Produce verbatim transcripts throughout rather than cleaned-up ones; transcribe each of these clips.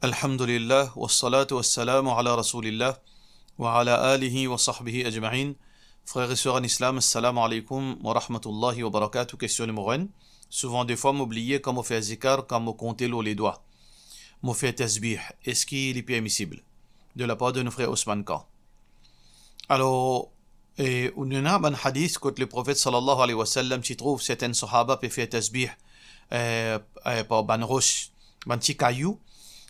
Alhamdulillah, wassalatu wassalamu ala Rasoulillah, wa ala alihi wa sahbihi ajma'in. Frer e ser an Islam, assalamu alaykoum wa rahmatullahi wa barakatuh. Kestion nimero enn. Souvan defwa mo bliye kan mo fer zikar, kan mo konte lor ledwa. Mo fer tasbih. Eski li permisib? De lapar de nou frer Osman Khan. Alor, e, nou ena bann hadis kot Leprofet sallallahu alayhi wa sallam ti trouv sertin sahaba pe fer tasbih, e, e, par bann ros, bann ti kayou.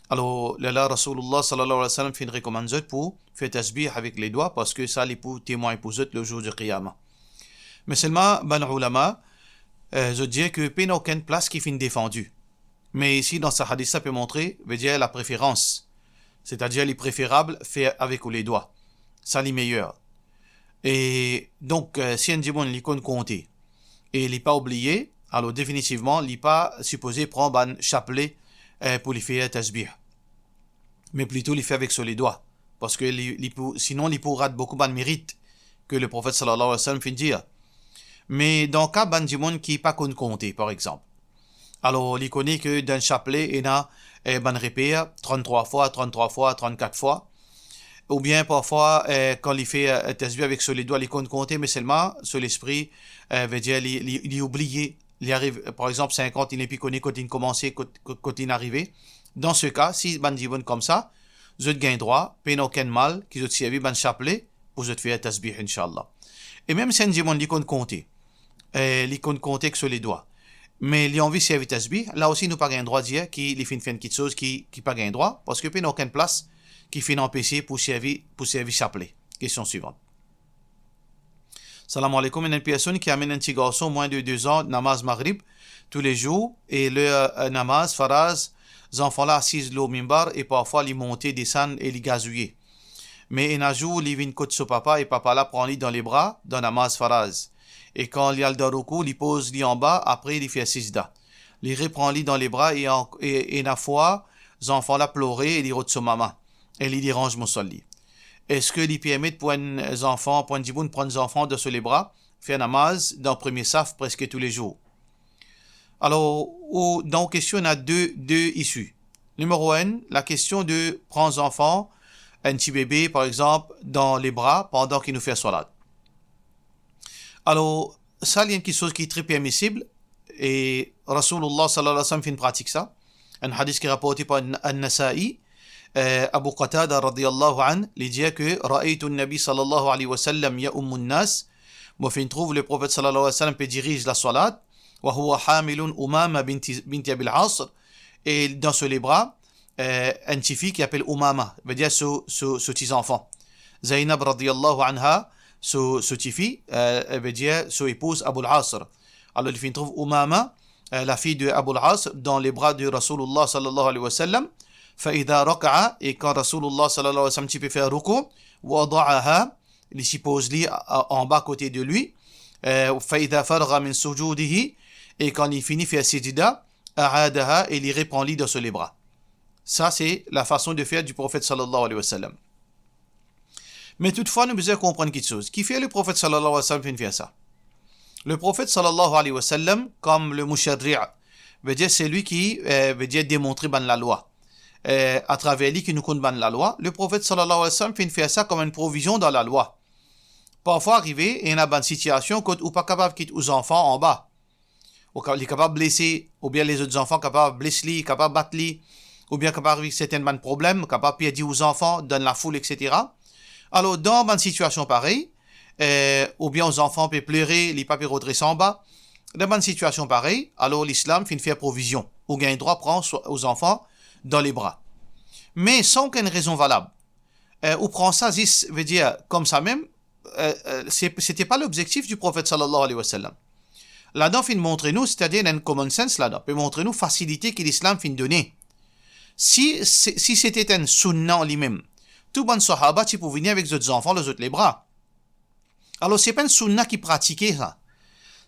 Alor, lerla Rasoulillah sallallahu alayhi wa sallam finn rekomann zot pou fer tasbih avek ledwa, parski sa li pou temwagn pou zot le zour di Qiyama. Me selman, bann oulama, e, zot dir ki pena okenn plas ki finn defandi. Me isi, dan sa hadis la, pe montre, vedir lapreferans. Setadir, li preferab fer avek ou ledwa. Sa li meyer. E donk, e, si enn dimoun li konn konte e li pa oubliye, alor definitivman, li pa sipoze pran bann sapele, e, pou li fer tasbih. Me plito li fer avek so ledwa. Parski li, li pou, sinon li pou rat boukou bann merit ki Leprofet sallallahu alayhi wa sallam finn dir. Me dan ka bann dimoun ki pa konn konte, par exanp, alor, li kone ki dan sapele ena, e, bann reper, tranntrwa fwa, tranntrwa fwa, trannkat fwa. Oubien parfwa, e, kan li fer, e, tasbih avek so ledwa, li konn konte, me selman so lespri, e, vedir li, li, li oubliye, li ariv, par exanp, sinkant, li nepli kone kot linn koumanse, kot, kot, kot linn arive. Dan se ka, si bann dimoun koumsa, zot gagn drwa, pena okenn mal ki zot servi bann sapele pou zot fer tasbih, inshallah. E mem si enn dimoun li konn konte, e, li konn konte ek so ledwa, me li anvi servi tasbih, la osi nou pa gagn drwa dir ki li finn fer enn kiksoz ki, ki pa gagn drwa, parski pena okenn plas ki finn anpese pou servi, pou servi sapele. Kestion swivant. Salam aleykoum, ena enn personn ki amenn enn ti garson mwin de de zan namaz Maghrib toulezour, e ler, e, namaz Faraz, zanfan la asiz lor minbar e parfwa li monte desann e li gazouye. Me ena zour li vinn kot so papa e papa la pran li dan lebra dan namaz Faraz. E kan li al dan roukou, li poz li anba, apre li fer sizda. Li repran li dan lebra e an-, e, e ena fwa, zanfan la plore e li rod so mama. E li deranz moswalla. Eski li permet pou enn zanfan, pou enn dimoun pran zanfan dan so lebra, fer namaz dan premie saf preske toulezour? Alor, ou, dan ou kestion, ena de, de isi. Nimero enn, lakestion de pran zanfan, enn ti bebe, par exanp, dan lebra pandan ki nou fer swalat. Alor, sa li enn kiksoz ki tre permisib, e Rasoulillah sallallahu alayhi wa sallam finn pratik sa. Enn hadis ki raporte par An-, An-Nasa'i, e, Abu Qatada radiyallahu anhu, li dir ki, "Ra'aytu an-Nabi sallallahu alayhi wa sallam ya'ummu an-nas." Mo finn trouv Leprofet sallallahu alayhi wa sallam pe diriz laswalat, "wa huwa hamilun Umama binti, binti Abil As." E dan so lebra, e, enn tifi ki apel Umama, vedir so, so, so ti zanfan. Zainab radiyallahu anha, so, so tifi, e, vedir so epouz Abul As. Alor, li finn trouv Umama, e, lafi de Abul As, dan lebra de Rasoulillah sallallahu alayhi wa sallam. Fa idha raka'a, e kan Rasoulillah sallallahu alayhi wa sallam ti pe fer roukou, wada'aha, li ti poz li a, a, anba kote de li. E, fa idha faragha min sujudihi, e kan li fini fer sizda, a'adaha, e li repran li dan so lebra. Sa se lafason de fer di Profet sallallahu alayhi wa sallam. Me toutfwa, nou bizin konprann kiksoz. Kifer Leprofet sallallahu alayhi wa sallam finn fer sa? Leprofet sallallahu alayhi wa sallam, kom le musharri', vedir selwi ki, e, vedir demontre bann lalwa. E, atraver li ki nou konn bann lalwa, Leprofet sallallahu alayhi wa sallam finn fer sa kom enn provizion dan lalwa. Parfwa arive, ena bann sitiasion kot ou pa kapav kit ou zanfan anba. Ou ka-, li kapav blese, oubien lezot zanfan kapav bles li, kapav bat li, oubien kapav ariv sertin bann problem, kapav perdi ou zanfan dan lafoul, et cetera. Alor, dan bann sitiasion parey, e, oubien ou zanfan pe plore, li pa pe rod res anba, dan bann sitiasion parey, alor Lislam finn fer provizion. Ou gagn drwa pran so-, ou zanfan dan lebra. Me san okenn rezon valab. E, ou pran sa zis, vedir, koumsa mem, e, e, se, sete pa lobzektif di Profet sallallahu alayhi wa sallam. Ladan finn montre nou, setadir enn common sense ladan, pe montre nou fasilite ki Lislam finn done. Si, si, si sete enn sunna limem, tou bann sahaba ti pou vini avek zot zanfan lor zot lebra. Alor, se pa enn sunna ki pratike sa.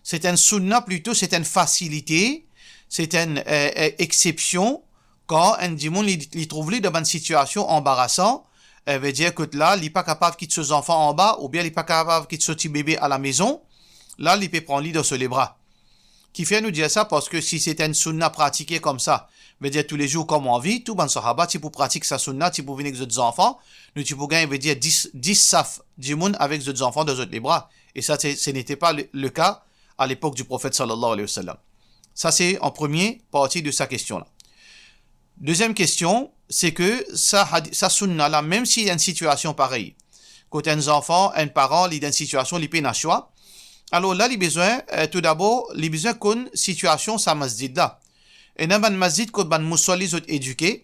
Se enn sunna plito, se enn fasilite, se enn, e, e, exsepsion, kan enn dimoun li, li trouv li dan bann sitiasion anbarasan, e, vedir kot la, li pa kapav kit so zanfan anba, oubien li pa kapav kit so ti bebe alamezon, la, li pe pran li dan so lebra. Kifer nou dir sa? Parski si se enn sunna pratike koumsa, vedir toulezour kouma anvi, tou bann sahaba ti pou pratik sa sunna, ti pou vinn ek zot zanfan, nou ti pou gagn, vedir dis, dis saf dimoun avek zot zanfan dan zot lebra. E sa, se, ce n'était pas le, le cas à l'époque du prophète sallallahu alayhi wa sallam. Sa, se an premie parti de sa kestion la. Deziem kestion, se ke sa hadi-, sa sunna la, mem si li dan enn sitiasion parey, kot enn zanfan, enn paran, li dan enn sitiasion, li pena swa, alor la, li bizin, eh, toudabor, li bizin konn sitiasion sa masjid la. Ena bann masjid kot bann mousalli zot edike,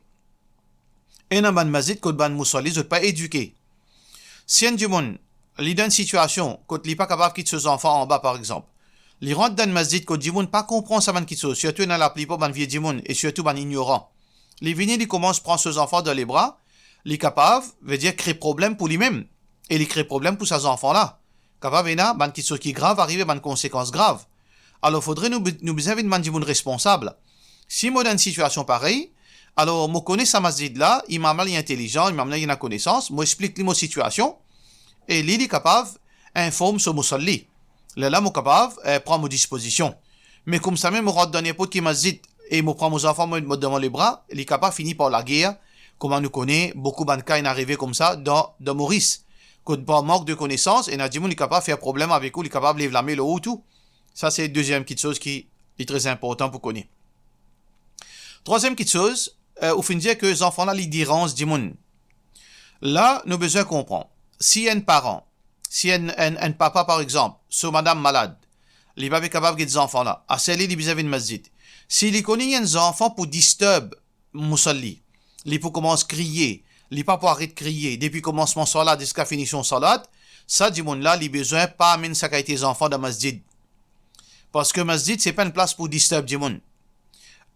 ena bann masjid kot bann mousalli zot pa edike. Si enn dimoun, li dan enn sitiasion kot li pa kapav kit so zanfan anba, par exanp, li rant dan enn masjid kot dimoun pa konpran sa bann kitsoz, sirtou ena laplipar bann vie dimoun e sirtou bann ignoran. Li vini, li koumans pran so zanfan dan lebra, li kapav, vedir, kre problem pou limem, e li kre problem pou sa zanfan la. Kapav ena bann kitsoz ki grav arive, bann konsekans grav. Alor, fodre nou bi-, nou bizin vinn bann dimoun responsab. Si mo dan enn sitiasion parey, alor mo kone sa masjid la, imam la li intelizan, imam la li ena konesans, mo explik li mo sitiasion, e li, li kapav inform so mousalli. Lerla mo kapav, eh, pran mo dispozision. Me koumsamem mo rant dan ninport ki masjid e mo pran mo zanfan, mo, mo dan mo lebra, li kapav fini par lager, kouma nou kone, boukou bann ka inn arive koumsa dan, dan Moris. Kot par mank de konesans, ena dimoun li kapav fer problem avek ou, li kapav lev lame lor ou tou. Sa se deziem kitsoz ki li tre inportan pou kone. Trwaziem kitsoz, eh, ou finn dir ke zanfan la, li deranz dimoun. La, nou bizin konpran. Si enn paran, si enn, enn, enn papa, par exanp, so madam malad, li pa pe kapav get zanfan la, aster li, li bizin vinn masjid. Si li kone enn zanfan pou disturb mousalli, li pou koumans kriye, li pa pou aret kriye, depi koumansman salat ziska finision salat, sa dimoun la, li bizin pa amenn sa kalite zanfan dan masjid. Parski masjid, se pa enn plas pou disturb dimoun.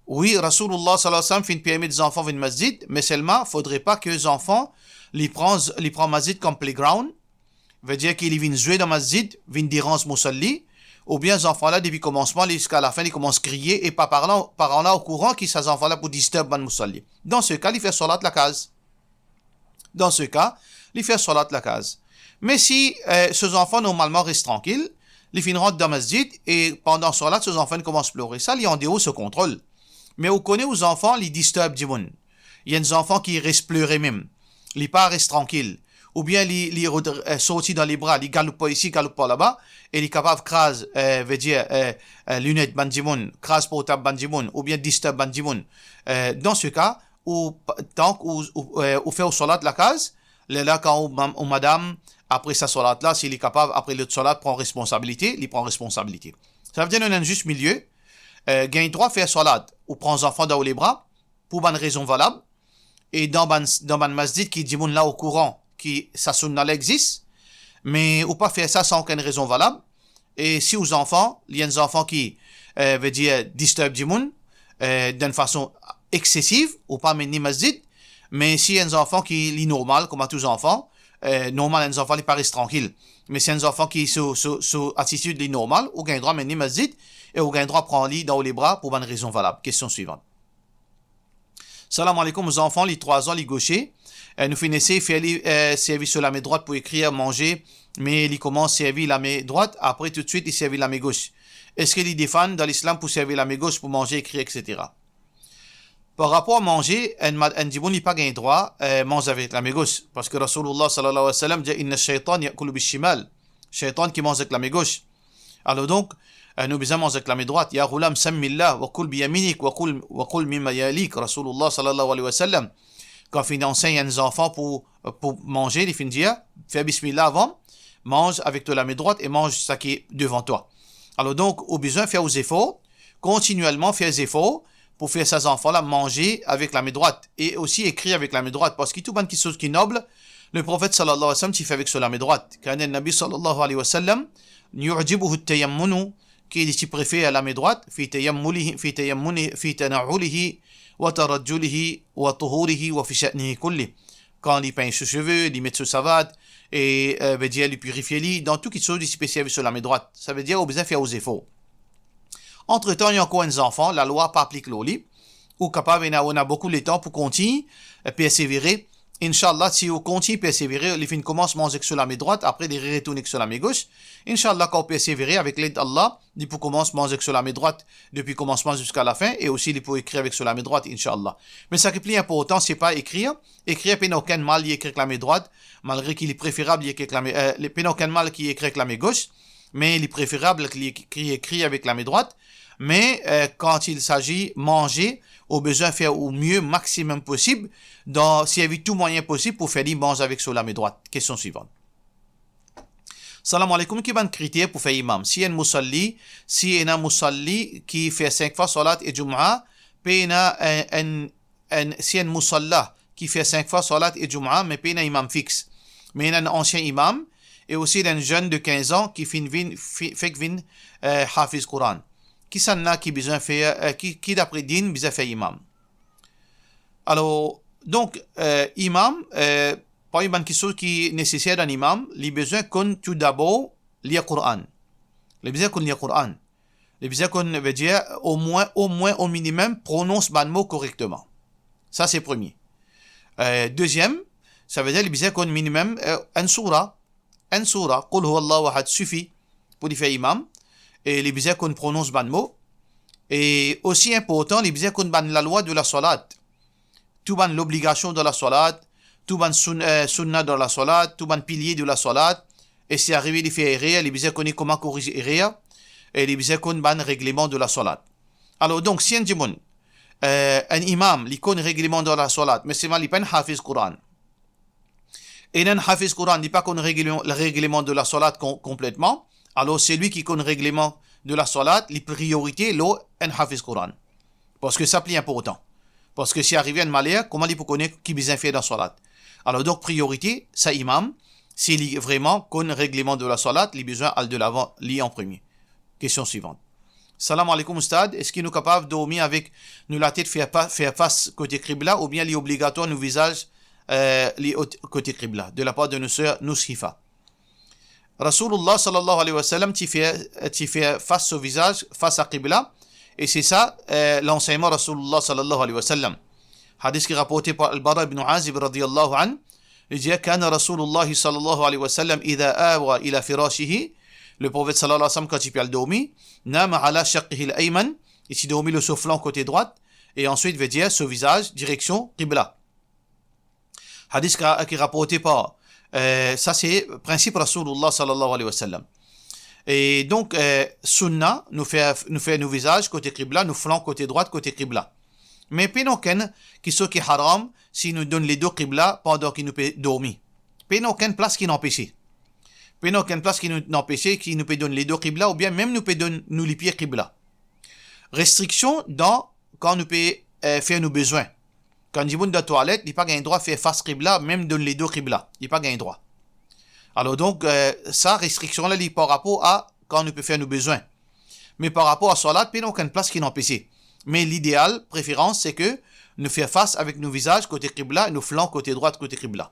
Wi, Rasoulullah sallallahu alayhi wa sallam finn permet zanfan vinn masjid, me selman, fodre pa ke zanfan, li pran, li pran masjid kom playground, vedir ki li vinn zwe dan masjid, vinn deranz mousalli, oubien zanfan la, depi koumansman, li ziska lafin, li koumans kriye, e pa paran, paran la okouran ki sa zanfan la pou disturb bann mousalli. Dan se ka, li fer salat lakaz. Dan se ka, li fer salat lakaz. Me si, eh, so zanfan normalman res trankil, li finn rant dan masjid e pandan salat, so zanfan inn koumans plore, sa li andeor so kontrol. Me ou kone ou zanfan, li disturb dimoun. Li enn zanfan ki res plore mem. Li pa res trankil. Oubien li, li rod-, eh, sorti dan lebra, li galoup par isi, galoup par laba, e li kapav kraz, eh, vedir, eh, eh, linet bann dimoun, kraz portab bann dimoun, oubien disturb bann dimoun. Eh, dan se ka, ou pa-, tank ou, ou, eh, ou fer ou salat lakaz, lerla kan ou mam-, ou madam, apre sa salat la, si li kapav, apre lot salat, pran responsabilite, li pran responsabilite. Savedir nou ena enn zis milie, eh, gagn drwa fer salat, ou pran zanfan dan ou lebra, pou bann rezon valab, e dan bann, dan bann masjid ki dimoun la okouran ki sa sunna la exis, me ou pa fer sa san okenn rezon valab, e si ou zanfan, li enn zanfan ki, eh, vedir disturb dimoun, eh, dan enn fason eksesiv, ou pa amenn li masjid, me si enn zanfan ki li normal, kouma tou zanfan, eh, normal enn zanfan li pa res trankil, me si enn zanfan ki so, so, so atitid li normal, ou gagn drwa amenn li masjid, e ou gagn drwa pran li dan ou lebra pou bann rezon valab. Kestion swivan. Salam aleykoum, zanfan, li trwa zan, li gose. Eh, nou finn esey fer li, eh, servi so lame drwat pou ekrir, manze, me li koumans servi lame drwat, apre toutswit li servi lame gos. Eski li defann dan Lislam pou servi lame gos pou manze, ekrir, et cetera? Par rapor manze, enn ma-, enn dimoun li pa gagn drwa, eh, manz avek lame gos, parski Rasoulullah sallallahu alayhi wa sallam dir, "Inna shaytan yakulu bishimal." Shaytan ki manz ek lame gos. Alor donk, eh, nou bizin manz ek lame drwat. "Ya ghulam, sammillah, wa kul biyaminik, wa kul, wa kul mimma yalik." Rasoulullah sallallahu alayhi wa sallam, kan finn ansegn enn zanfan pou, pou manze, li finn dir, "Fer bismillah avan, manz avek to lame drwat e manz saki devan twa." Alor donk, ou bizin fer ou zefor, kontinielman fer zefor pou fer sa zanfan la manze avek lame drwat e osi ekrir avek lame drwat, parski tou bann kitsoz ki nob, Leprofet sallallahu alayhi wa sallam ti fer avek so lame drwat. Kana Nabi sallallahu alayhi wa sallam yu'jibuhu tayammunu, ki li ti prefer lame drwat, fi tayammulihi, fi tayammuni, fi tana'ulihi, wa tarajjulihi, wa tuhurihi, wa fi sha'nihi kulli. Kan li pegn so seve, li met so savat, e, eh, vedir li pirifie li, dan tou kitsoz li ti pe servi so lame drwat. Savedir, ou bizin fer ou zefor. Antretan, li ankor enn zanfan, lalwa pa aplik lor li, ou kapav ena, ou ena boukou letan pou kontign, eh, persevere, Inshallah, si ou kontign persevere, li finn koumans manz ek so lame drwat, apre li retourn ek so lame gos. Inshallah, kan ou persevere, avek led Allah, li pou koumans manz ek so lame drwat depi koumansman ziska lafin, e osi li pou ekrir avek so lame drwat, inshallah. Me saki pli inportan, se pa ekrir. Ekrir, pena okenn mal li ekrir ek lame drwat, malgre ki li preferab li ekrir ek lame, eh, li, pena okenn mal ki ekrir ek lame gos, me li preferab ki li ekrir avek lame drwat. Me, eh, quand il s'agit manze, ou bizin fer ou mie, maximum posib, dan servi tou mwayin posib pou fer li manz avek so lame drwat. Kestion swivan. Salam aleykoum, ki bann kriter pou fer imam? Si enn musalli, si ena musalli ki fer sink fwa salat e Jumaa, pena enn, enn, enn, si enn musalla ki fer sink fwa salat e Jumaa, me pena imam fix, me ena enn ansien imam, e osi ena enn zenn de kinz an ki finn vinn, fi-, fek vinn, eh, hafiz Koran. Kisannla ki bizin fer, eh, ki, ki dapre din bizin fer imam? Alor, donk, eh, imam, eh, parmi bann kiksoz ki neseser dan enn imam, li bizin konn tou dabor lir Koran. Li bizin konn lir Koran. Li bizin konn, vedir, omwin, omwin, o minimem, pronons bann mo korekteman. Sa, se premie. Eh, deziem, savedir li bizin konn minimem, eh, enn soura. Enn soura, Qul huwallahu ahad, sifi pou li fer imam. E li bizin konn pronons bann mo. E osi inportan, li bizin konn bann lalwa de lasalat. Tou bann lobligasion dan lasalat, tou bann soun-, eh, sounna dan lasalat, tou bann pilie de lasalat, e si arive li fer erer, li bizin kone kouma koriz erer, e li bizin konn bann regleman de lasalat. Alor, donk, si enn dimoun, eh, enn imam, li konn regleman dan lasalat, me selman li pa enn hafiz Koran. Ena enn hafiz Koran, li pa konn regleman, regleman de lasalat kon-, konpletman, alor selwi ki konn regleman de lasalat, li priorite lor enn hafiz Koran. Parski sa pli inportan. Parski si arive enn maler, kouma li pou kone ki bizin fer dan salat? Alor donk, priorite, sa imam, si li vreman konn regleman de lasalat, li bizin al delavan, li an premie. Kestion swivan. Salam aleykoum, Oustad. Eski nou kapav dormi avek nou latet fer pa-, fer fas kote Kibla, oubien li obligatwar nou vizaz, eh, li ot-, kote Kibla, de lapar de nou ser Noushifa? Rasoulullah sallallahu alayhi wa sallam ti fer, ti fer fas so vizaz fas a Kibla, e se sa, eh, lansegnman Rasoulullah sallallahu alayhi wa sallam. Hadis ki raporte par Al-Bara ibn Azib radiyallahu anhu, li dir, كان رسول الله صلى الله عليه وسلم إذا آوى إلى فراشه, Leprofet sallallahu alayhi wa sallam, kan ti pe al dormi, نام على شقه الأيمن, li ti dormi lor so flan kote drwat, e answit, vedir, so vizaz direksion Kibla. Hadis ki, ki raporte par, eh, sa se prinsip Rasoulullah sallallahu alayhi wa sallam. E donk, eh, sounna, nou fer, nou fer nou vizaz kote Kibla, nou flan kote drwat kote Kibla. Me pena okenn kiksoz ki haram si nou donn ledo Kibla pandan ki nou pe dormi. Pena okenn plas ki anpese. Pena okenn plas ki nou, anpese, ki nou pe donn ledo Kibla, oubien mem nou pe donn nou lipie Kibla. Restriksion dan kan nou pe, eh, fer nou bezwin. Kan dimoun dan twalet, li pa gagn drwa fer fas Kibla, mem donn ledo Kibla. Li pa gagn drwa. Alor donk, eh, sa restriksion la, li par rapor a kan nou pe fer nou bezwin. Me par rapor a salat, pena okenn plas ki anpese. Me lideal, preferans, se ke nou fer fas avek nou vizaz kote Kibla, nou flan kote drwat kote Kibla.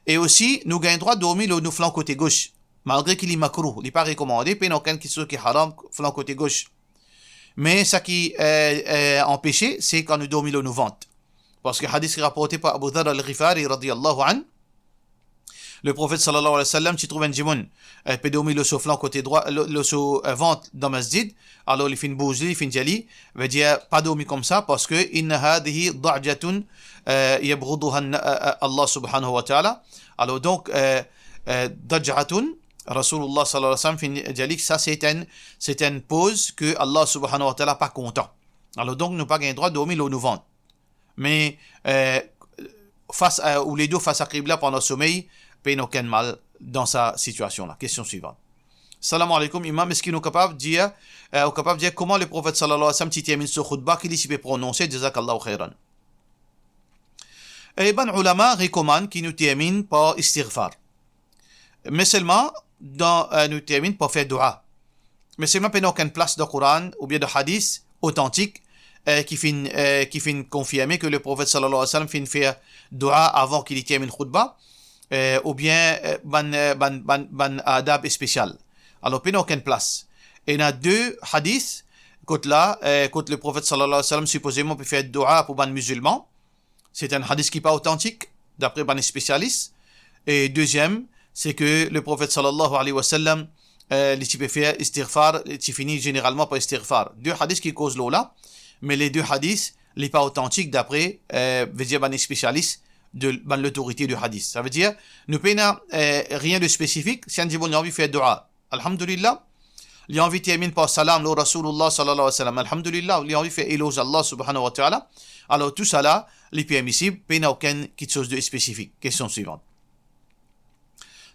E osi, nou gagn drwa dormi lor nou flan kote gos, malgre ki li makrouh, li pa rekomande, pena okenn kiksoz ki haram flan kote gos. Me sa ki, eh, eh, anpese, se kan nou dormi lor nou vant. Parski hadis ki raporte par Abu Dharr Al-Ghifari radiyallahu anhu, Leprofet sallallahu alayhi wa sallam ti trouv enn dimoun, eh, pe dormi lor so flan kote drwa, lor, lor so, eh, vant dan masjid. Alor li finn bouz li, li finn dir li, vedir, pa dormi koumsa, parski إن هذه ضعجة, eh, يبغضها الن-, eh, eh, Allah subhanahu wa ta'ala. Alor donk, eh, eh, ضعجة, Rasoulullah sallallahu alayhi wa sallam finn dir li, sa se enn, se enn poz ki Allah subhanahu wa ta'ala pa kontan. Alor donk, nou pa gagn drwa dormi lor nou vant. Me, eh, fas a, ou ledo fas a Kibla pandan somey, pena okenn mal dan sa sitiasion la. Kestion swivan. Salam aleykoum, Imam, eski nou kapav dir, eh, ou kapav dir kouma Leprofet sallallahu alayhi wa sallam ti terminn so khoutba ki li ti pe prononse, jazakallahu khairan? E bann oulama rekomann ki nou terminn par istighfar. Me selman, dan, eh, nou terminn par fer doua. Me selman pena okenn plas dan Koran oubien dan hadis otantik, eh, ki finn, eh, ki finn konfirme ki Leprofet sallallahu alayhi wa sallam finn fer doua avan ki li terminn khoutba, eh, oubien, eh, bann, eh, bann, bann, bann adab espesial. Alor, pena okenn plas. Ena de hadis, kot la, eh, kot Leprofet sallallahu alayhi wa sallam sipozeman pe fer doua pou bann mizilman. Se enn hadis ki pa otantik. dapre bann spesialis. E deziem, se ke Leprofet sallallahu alayhi wa sallam, eh, li ti pe fer istighfar, li ti fini zeneralman par istighfar. De hadis ki koz lor la, me le de hadis, li pa otantik dapre, eh, vedir bann spesialis, de, bann lotorite de hadis. Savedir, nou pena, eh, rien de spesifik, si enn dimoun li anvi fer dua, alhamdulillah, li anvi terminn par salam lor Rasoulillah sallallahu alayhi wa sallam, alhamdulillah, li anvi fer eloz Allah subhanahu wa ta'ala, alor tousala, li permisib, pena okenn kiksoz de spesifik. Kestion swivan.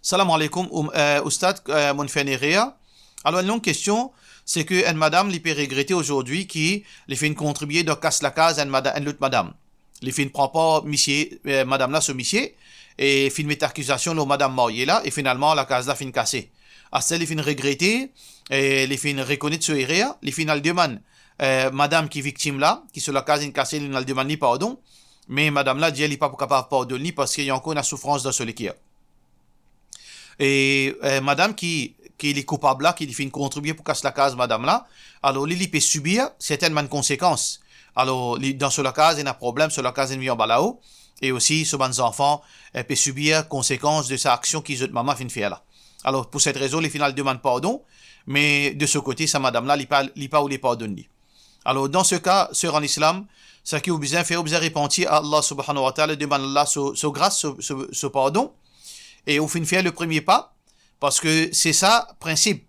Salam aleykoum, um, eh, Oustad, eh, monn fer enn erer. Alor, enn long kestion, se ke enn madam, li pe regrete azordi ki li finn kontribie dan kas lakaz enn mada-, enn lot madam. Li finn pran par misie, eh, madam la so misie, e finn met akizasion lor madam marye la, e finalman, lakaz la finn kase. Aster li finn regrete, e li finn rekonet so erer, li finn al demann, eh, madam ki viktim la, ki so lakaz inn kase, li al demann li pardon, me madam la dir li pa pou kapav pardonn li parski li ankor ena soufrans dan so leker. E, eh, madam ki, ki li koupab la, ki li finn kontribie pou kas lakaz madam la, alor li, li pe sibir sertenn bann konsekans. Alor, li, dan so lakaz, ena problem, so lakaz inn vinn anba lao, e osi so bann zanfan, eh, pe sibir konsekans de sa aksion ki zot mama finn fer la. Alor, pou set rezon, li finn al demann pardon, me de so kote, sa madam la, li pa, li pa oule pardonn li. Alor, dan se ka, ser an Islam, seki ou bizin fer, ou bizin repanti a Allah subhanahu wa ta'ala, demann Allah so, so gras, so, so, so pardon, e ou finn fer le premie pa, parski se sa prinsip,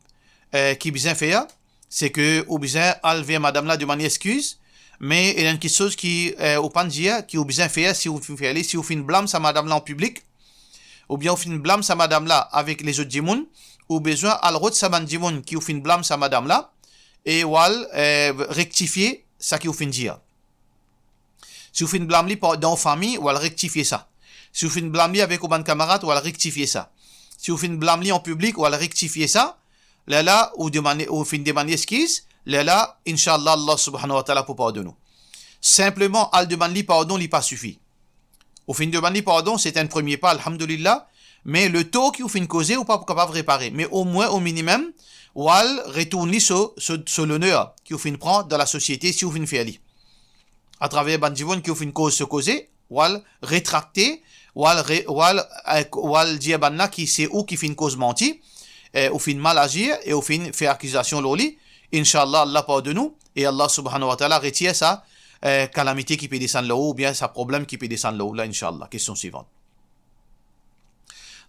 eh, ki bizin fer, se ke ou bizin al ver madam la demann li exkiz, me ena enn kiksoz ki, eh, ou pa'nn dir, ki ou bizin fer, si ou finn fer li, si ou finn blam sa madam la an piblik, oubien ou finn blam sa madam la avek lezot dimoun, ou bizin al rod sa bann dimoun ki ou finn blam sa madam la, e ou al, eh, rektifie seki ou finn dir. Si ou finn blam li par, dan ou fami, ou al rektifie sa. Si ou finn blam li avek ou bann kamarad, ou al rektifie sa. Si ou finn blam li an piblik, ou al rektifie sa. Lerla, ou demann, ou finn demann li exkiz. Lerla, inshallah, Allah subhanahu wa ta'ala pou pardonn ou. Sinpleman, al demann li pardon, li pa sifi. Ou finn demann li pardon, se enn premie pa, alhamdulillah, me le tor ki ou finn koze, ou pa pou kapav repare. Me omwin, o minimem, ou al retourn li so, so, so loner ki ou finn pran dan lasosiete, si ou finn fer li. Atraver bann dimoun ki ou finn koz so koze, ou al retrakte, ou al re-, ou al, eh, ou al dir bann la ki se ou ki finn koz manti, eh, ou finn mal azir e ou finn fer akizasion lor li. Inshallah, Allah pardonn ou e Allah subhanahu wa ta'ala retir sa, eh, kalamite ki pe desann lor ou, oubien sa problem ki pe desann lor ou la, inshallah. Kestion swivan.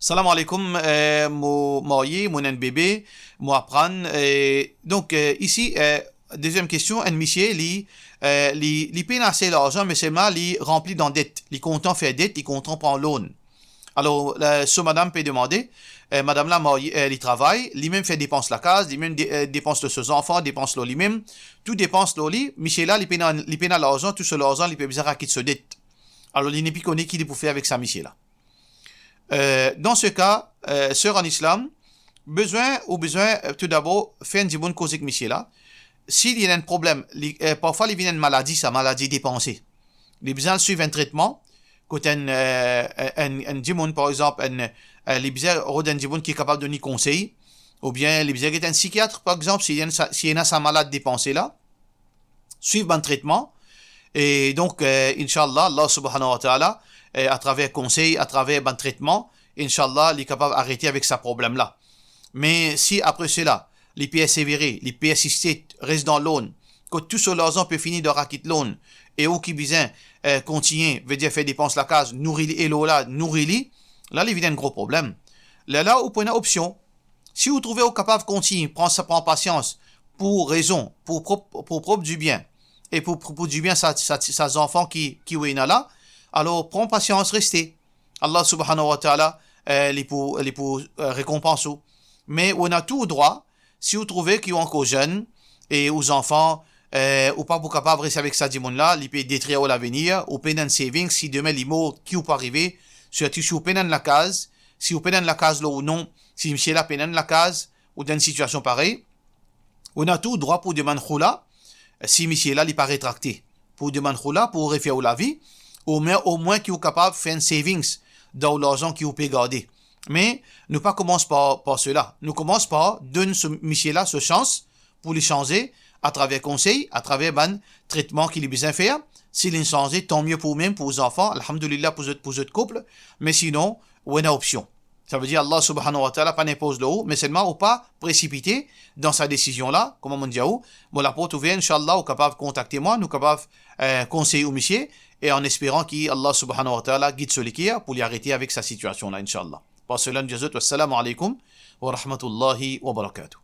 Salam aleykoum, eh, mo marye, mo ena enn bebe, mo aprann, eh, donk, eh, isi, eh, deziem kestion, enn misie, li, eh, li, li pena ase larzan, me selman li ranpli dan det. Li kontan fer det, li kontan pran loan. Alor, eh, so madam pe demande, eh, madam la marye, eh, li travay, limem fer depans lakaz, limem de-, eh, depans lor so zanfan, depans lor limem, tou depans lor li, misie la, li pena, li pena larzan, tou so larzan, li pe bizin rakit so det. Alor, li nepli kone ki li pou fer avek sa misie la. Eh, dan se ka, eh, ser an Islam, bizin, ou bizin, eh, toudabor fer enn dimoun koz ek misie la. Si li ena enn problem, li, eh, parfwa li vinn enn maladi, sa maladi depanse. Li bizin al swiv enn tretman, kot enn, eh, enn, enn dimoun, par exanp, enn, eh, li bizin rod enn dimoun ki kapav donn li konsey, oubien li bizin get enn sikiat, par exanp, si li ena sa, si li ena sa malad depanse la, swiv bann tretman. E donk, eh, inshallah, Allah subhanahu wa ta'ala, eh, atraver konsey, atraver bann tretman, inshallah, li kapav arete avek sa problem la. Me si apre sela, li persevere, li persiste, res dan loan, kot tou so larzan pe fini dan rakit loan, e ou ki bizin, eh, kontigne, vedir fer depans lakaz, nouri li, e lor la, nouri li, la, li vinn enn gro problem. Lerla, ou pou ena opsion. Si ou trouve ou kapav kontign pran sa, pran pasians pou rezon, pou prop, pou prop dibien, e pou, pou, pou dibien sa, sa, sa zanfan ki, ki ou ena la, alor pran pasians, reste. Allah subhanahu wa ta'ala, eh, li pou, li pou, eh, rekonpans ou. Me ou ena tou drwa, si ou trouve ki ou ankor zenn, e ou zanfan, eh, ou pa pou kapav res avek sa dimoun la, li pe detrir ou lavenir, ou pena enn saving, si demin li mor, ki ou pou arive, sirtou si ou pena enn lakaz, si ou pena enn lakaz lor ou non, si misie la pena enn lakaz, ou dan enn sitiasion parey, ou ena tou drwa pou demann khoula, si misie la li pa retrakte. Pou demann khoula, pou refer ou lavi, omwin, omwin ki ou kapav fer enn savings dan ou larzan ki ou pe garde. Me nou pa koumans par, par sela. Nou koumans par donn so misie la so sans pou li sanze, atraver konsey, atraver bann tretman ki li bizin fer. Si li sanze, tanmie pou oumem, pou zanfan, alhamdulillah pou zot, pou zot koup, me sinon, ou ena opsion. Savedir Allah subhanahu wa ta'ala pa inpoz lor ou, me selman ou pa presipite dan sa desizion la, kouma mo dir ou, mo laport ouver, inshallah, ou kapav kontakte mwa, nou kapav, eh, konsey ou misie, e an esperan ki Allah subhanahu wa ta'ala gid so leker pou li arete avek sa sitiasion la, inshallah. Par sela, nou dir zot, wassalamu alaikum wa rahmatullahi wa barakatuh.